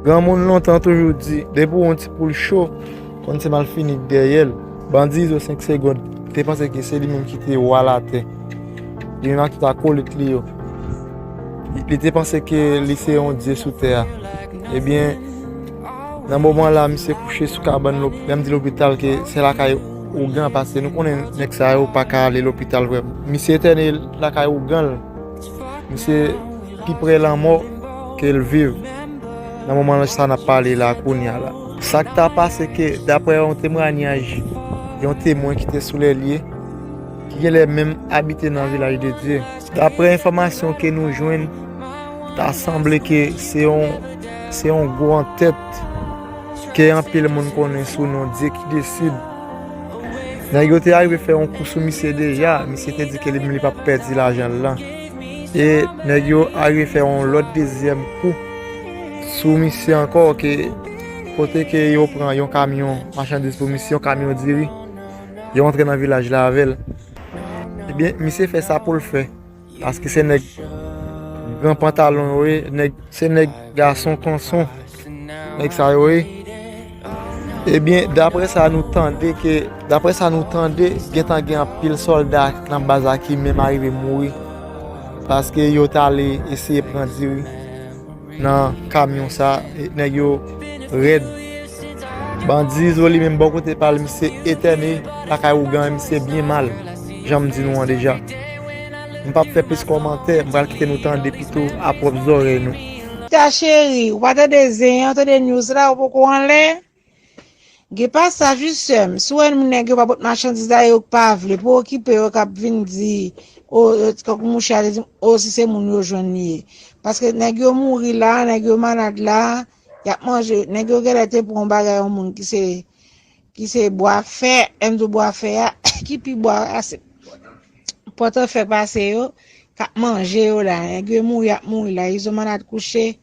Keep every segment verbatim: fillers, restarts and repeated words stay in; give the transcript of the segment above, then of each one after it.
Granmoun lontan toujou di, depi w wè yon ti poul cho, konn se malfini k dèyè l. Bandi Izo senk Segond te panse ke se li menm ki te wa latè. Li menm ak tout akolit li yo. Li, li te panse ke li se yon dye sou tè a. Ebyen, nan moman la, misye kouche sou kabann lòp-, lè m di lopital, ke se lakay ougan, paske nou konnen nèg sa yo pa ka ale lopital vrèman. Misye etène lakay ougan l. Misye pi pre lanmò ke l viv nan moman sa n ap pale la kounye a la. Sa k ta pase ke, daprè yon temwayaj, yon temwen ki te sou lè lye, ki genlè menm abite nan vilaj de Dye. Daprè enfòmasyon ke nou jwenn, ta sanble ke se yon, se yon gwo antèt ke anpil moun konnen sou non Dye ki desid. Nèg yo te arive fè yon kou sou misye deja, misye te di ke li menm li p ap pèdi lajan l lan. E nèg yo arive fè yon lòt dezyèm kou sou misye ankò, ke kote ke yo pran yon kamyon machandiz pou misye, yon kamyon diri, yo antre nan vilaj la avè l. Ebyen, misye fè sa pou l fè. Paske se nèg gran pantalon yo ye, nèg, se nèg gason konson, nèg sa yo ye. Ebyen, daprè sa nou tande ke, daprè sa nou tande, gentan gen anpil sòlda nan baz la ki menm arive mouri. Paske yo t ale eseye pran diri nan kamyon sa, e nèg yo rèd. Bandi Izo li menm bò kote pa l, misye etène lakay ougan, misye byen mal, jan m di nou an deja. M p ap fè plis kòmantè, m pral kite nou tande pito a pwòp zòrèy nou. Chita cheri, ou pa tande zen an, ou tande news la, ou poko anlè? Gen pasaj wi sè m, si w wè moun nèg yo pa pot machandiz la, yo k pa vle, pa okipe yo k ap vin di, o, yo, tankou mouche a te di m, o, si se moun yo jwenn li ye. Paske nèg yo mouri la, nèg yo malad la, y ap manje, nèg yo genlè te pran yon bagay yon moun ki se, ki se bwa fè, lè m di w bwa fè a, ki pi bwa a, se pòtòfè pase yo, k ap manje yo la. Nèg yo mouri, y ap mouri la. Izo malad kouche,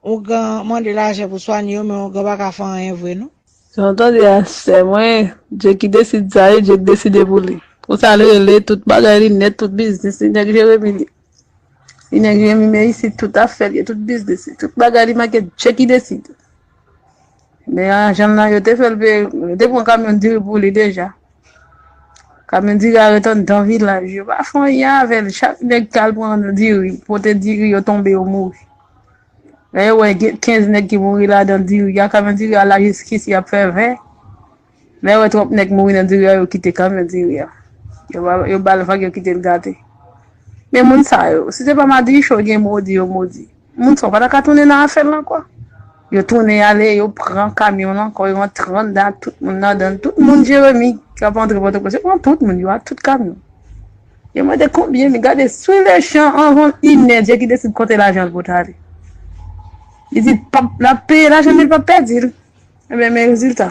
ougan mande lajan pou swanye yo, men ougan pa ka fè anyen vre non. Jan w tande a, sè mwen, Dye ki desid sa ye, Dye ki deside pou li. Konsa li rele, tout bagay li nèt, tout biznis li, nèg Jeremi li. Li nèg Jeremi, men isit tout afè li, tout biznis li, tout bagay li make Dye ki deside. Men ajan l lan, yo te fè l peye, yo te pran kamyon diri pou li deja. Kamyon diri a ret anndan vilaj, yo pa fè anyen avè l. Chak nèg k al pran diri, pote diri, yo tonbe, yo mouri. Lè yo wè gen kenz nèg ki mouri ladan diri a, kamyon diri a la jiskisi ap fè ven. Lè yo wè twòp nèg mouri nan diri a, yo kite kamyon diri a. Yo ba, yo ba l vag, yo kite l gate. Men moun sa yo, si se pa madichon gen modi yo modi, moun sa yo pa ta ka tounen nan afè l ankò. Yo tounen ale, yo pran kamyon l ankò, yo antre anndan ak tout moun ladan l. Tout moun Jeremi k ap antre Pòtoprens, yo pran tout moun yo ak tout kamyon. Yo mande konbyen, men gade, sou lechan, anvan inè, Dye ki deside kote lajan l pou t ale. Li di l p ap, l ap peye lajan, men l p ap pèdi l. Ebyen, men rezilta.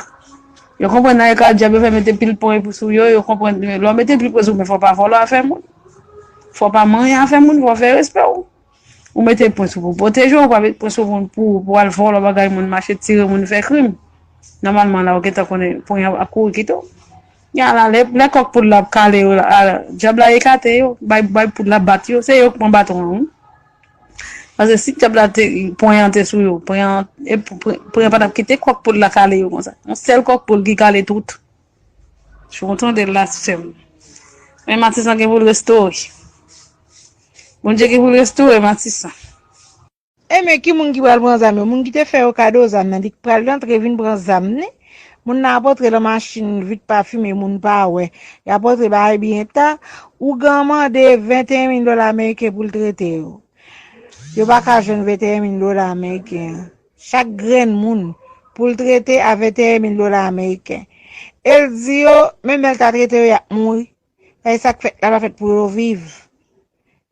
Yo konprann nan ekal dyab, yo fè mete pil pwen pou sou yo, yo konprann, men lè w mete pil pwen sou, men fò w pa vòlò afè moun. Fò w pa manyen afè moun, fò w fè respè w. Ou mete pwen sou pou pwoteje w, ou pa mete pwen sou pou, pou, pou al vòlò bagay moun, mache tire moun, fè krim. Nòmalman la, ou gentan konnen pwen an ap kouri kite w. Gen la, lè, lè kòk poul la ap kale yo la, a, dyab la ekate yo, bay, bay poul la bat yo, se yo k pran baton an, wi. Paske si dyab la te, pwen an te sou yo, pwen an, e p-, pwen, pwen an pa t ap kite kòk poul la kale yo konsa. Yon sèl kòk poul ki kale tout. Jan w tande l la, sè m. Men Matisan gen pou l restore. Bondye gen pou l restore Matisan. E men ki moun ki pral pran zam yo? Moun ki te fè yo kado zam nan, li pral rantre vin pran zam ni? Moun nan ap rantre nan machin vit pa fimen, moun pa wè. Y ap rantre bagay byen ta. Ougan mande venteyen mil dola ameriken pou l trete yo. Yo pa ka jwenn venteyen mil dola ameriken an. Chak grenn moun pou l trete a venteyen mil dola ameriken. E l di yo, menm lè l ta trete yo, y ap mouri. Sa e sa k fèt la pa fèt pou yo viv.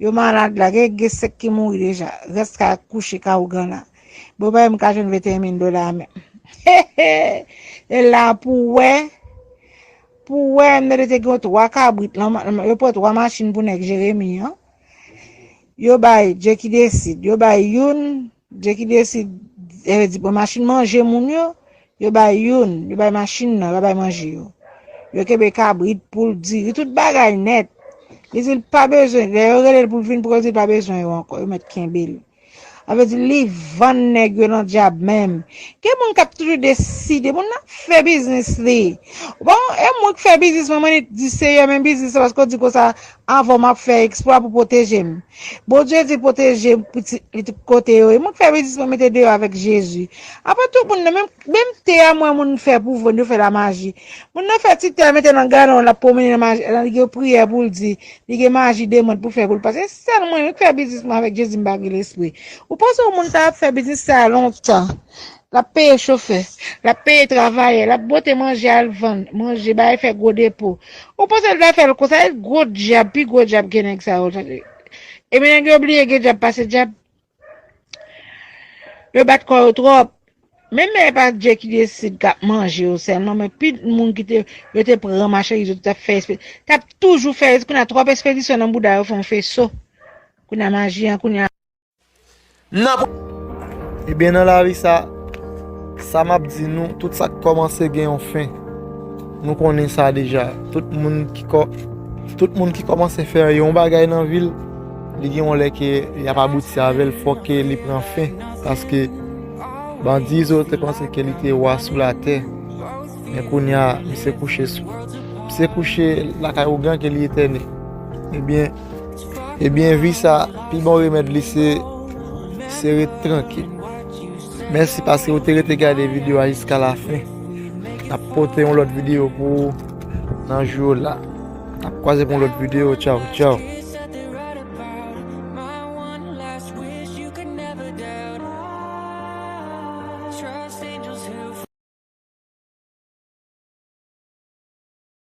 Yo malad la, gen, gen senk ki mouri deja. Rès ka kouche ka ougan la. Bon, pa m ka jwenn venteyen mil dola a menm. E la pou wè, pou wè, m tande te gen twa kabrit, lan, lan, yo pran twa machin pou nèg Jeremi an. Yo bay, Dye ki desid, yo bay youn, Dye ki desid, e, di, bon, machin manje moun yo, yo bay youn, yo bay machin nan, yo pa bay manje yo. Yo kenbe kabrit, poul, diri, tout bagay nèt. Li di l pa bezwen, lè yo rele l pou l vin pran, li di l pa bezwen yo ankò, yo mèt kenbe l. Sa vle di li vann nèg yo nan dyab menm. Gen moun k ap toujou deside, moun nan fè biznis li. Bon, e moun k fè biznis, mwen, mwen di, Seyè, men biznis la, paske w di konsa, avan m ap fè eksplwa pou pwoteje m. Bondye di pwoteje pitit li tout kote yo. E moun k fè biznis, mwen mete deyò avèk Jezi. Apre tout moun nan, menm, menm te a mwen moun fè pou vann, yo fè lamaji. Moun nan fè ti tè, mete nan galon, l ap pwomennen nan maji, li gen priyè pou l di, li gen maji demon pou fè pou l pase. Se sèl mwen, mwen k fè biznis mwen avèk Jezi, m pa gen lespri. Ou panse yon moun ta ap fè biznis sa a lontan? L ap peye chofè, l ap peye travayè, l ap pote manje al vann, manje, bay fè gwo depo. Ou panse l ta fè l konsa? E gwo dyab, pi gwo dyab ke nèg sa yo. Epi nèg yo bliye gen dyab pase dyab. Yo bat kò yo twòp. Menm lè e pa Dye ki deside k ap manje yo sèlman, men pi moun ki te, yo te pran machè, yo t ap fè espe-, t ap toujou fè, kounye a twòp espedisyon nan bouda yo fè yon feso. Kounye a maji an, kounye a Nan pr- Ebyen, nan lavi sa, sa m ap di nou, tout sa k kòmanse gen yon fen. Nou konnen sa deja. Tout moun ki kò-, tout moun ki kòmanse fè yon bagay nan vi l, li gen yon lè ke y ap abouti avè l, fòk ke li pran fen. Paske bandi Izo te panse ke li te wa sou latè. Men kounye a, misye kouche sou, misye kouche lakay ougan ke li etène. Ebyen, ebyen, vi sa, pi bon remèd li se, se ret trankil. Mèsi paske ou te rete gade videyo a jiska lafen. N ap pote yon lòt videyo pou ou nan jou yo la. N ap kwaze pou yon lòt videyo. Tchaw, tchaw.